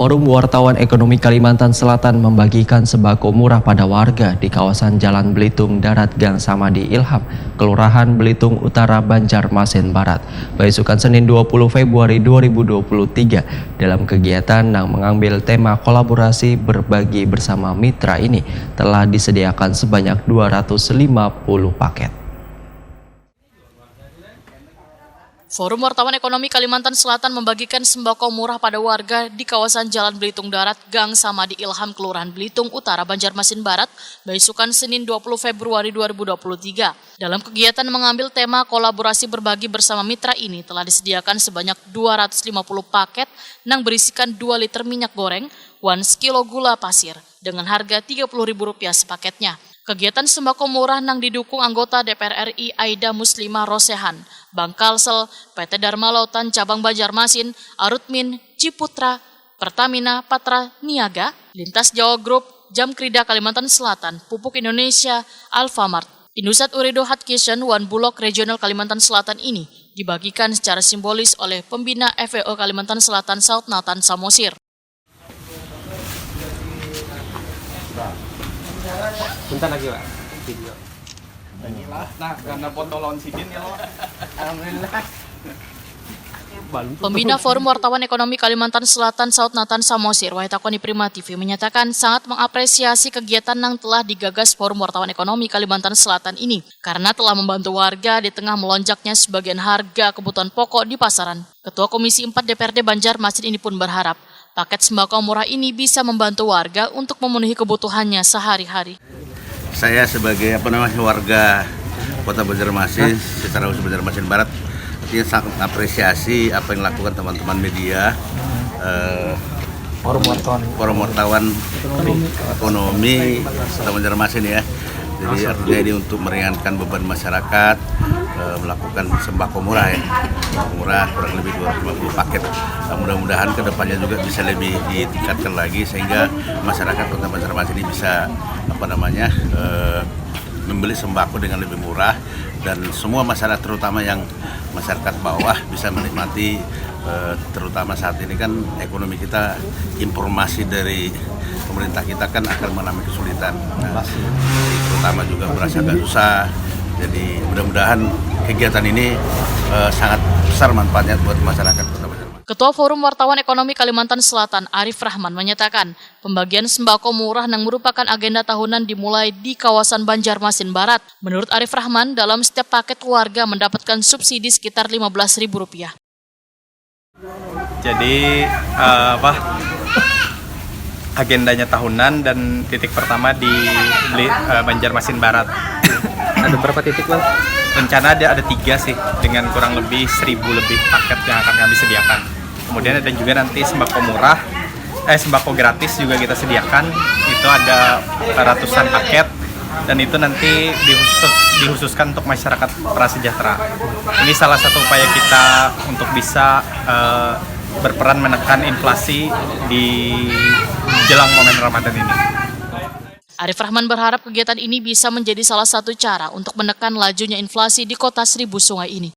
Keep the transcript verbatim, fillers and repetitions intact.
Forum Wartawan Ekonomi Kalimantan Selatan membagikan sembako murah pada warga di kawasan Jalan Belitung Darat, Gang Samadi Ilham, Kelurahan Belitung Utara, Banjarmasin Barat, baisukan Senin dua puluh Februari dua ribu dua puluh tiga. Dalam kegiatan yang mengambil tema kolaborasi berbagi bersama mitra ini, telah disediakan sebanyak dua ratus lima puluh paket. Forum Wartawan Ekonomi Kalimantan Selatan membagikan sembako murah pada warga di kawasan Jalan Belitung Darat, Gang Samadi Ilham, Kelurahan Belitung Utara, Banjarmasin Barat, baisukan Senin dua puluh Februari dua ribu dua puluh tiga. Dalam kegiatan mengambil tema kolaborasi berbagi bersama mitra ini, telah disediakan sebanyak dua ratus lima puluh paket nang berisikan dua liter minyak goreng wan sekilo gula pasir dengan harga tiga puluh ribu rupiah sepaketnya. Kegiatan sembako murah nang didukung anggota D P R R I Aida Muslimah Rosehan, Bank Kalsel, P T Dharma Lautan Cabang Banjarmasin, Arutmin, Ciputra, Pertamina, Patra Niaga, Lintas Jawa Group, Jam Krida Kalimantan Selatan, Pupuk Indonesia, Alfamart, Indusat Urido Hut Kitchen, wan Bulog Regional Kalimantan Selatan ini dibagikan secara simbolis oleh pembina F E O Kalimantan Selatan, Saud Nathan Samosir. Bentar lagi, Pak. Video. Inilah, nah, karena foto lawan sidin ya lo. Alhamdulillah. Pembina Forum Wartawan Ekonomi Kalimantan Selatan, Saud Nathan Samosir, wahai takoni Prima T V, menyatakan sangat mengapresiasi kegiatan yang telah digagas Forum Wartawan Ekonomi Kalimantan Selatan ini karena telah membantu warga di tengah melonjaknya sebagian harga kebutuhan pokok di pasaran. Ketua Komisi empat D P R D Banjarmasin ini pun berharap paket sembako murah ini bisa membantu warga untuk memenuhi kebutuhannya sehari-hari. Saya sebagai apa namanya warga Kota Banjarmasin, secara khusus Banjarmasin Barat, artinya sangat mengapresiasi apa yang dilakukan teman-teman media, eh, Forum wartawan. forum wartawan ekonomi Kota Banjarmasin ya. Jadi artinya ini untuk meringankan beban masyarakat, eh, melakukan sembako murah ya, sembako murah kurang lebih dua ratus lima puluh paket. Nah, mudah-mudahan kedepannya juga bisa lebih ditingkatkan lagi sehingga masyarakat Kota Banjarmasin ini bisa apa namanya eh, membeli sembako dengan lebih murah dan semua masyarakat terutama yang masyarakat bawah bisa menikmati eh, terutama saat ini kan ekonomi kita impor masih dari pemerintah kita kan akan mengalami kesulitan. Nah, terutama juga beras agak susah. Jadi mudah-mudahan kegiatan ini eh, sangat besar manfaatnya buat masyarakat Kota Banjarmasin. Ketua Forum Wartawan Ekonomi Kalimantan Selatan, Arif Rahman, menyatakan pembagian sembako murah yang merupakan agenda tahunan dimulai di kawasan Banjarmasin Barat. Menurut Arif Rahman, dalam setiap paket warga mendapatkan subsidi sekitar lima belas ribu rupiah. Jadi eh, apa agendanya tahunan dan titik pertama di Beli, eh, Banjarmasin Barat. Ada berapa titik, Bang? Rencana ada ada tiga sih, dengan kurang lebih seribu lebih paket yang akan kami sediakan. Kemudian ada juga nanti sembako murah, eh sembako gratis juga kita sediakan. Itu ada ratusan paket dan itu nanti dikhusus, dikhususkan untuk masyarakat prasejahtera. Ini salah satu upaya kita untuk bisa eh, berperan menekan inflasi di jelang momen Ramadan ini. Arif Rahman berharap kegiatan ini bisa menjadi salah satu cara untuk menekan lajunya inflasi di kota Seribu Sungai ini.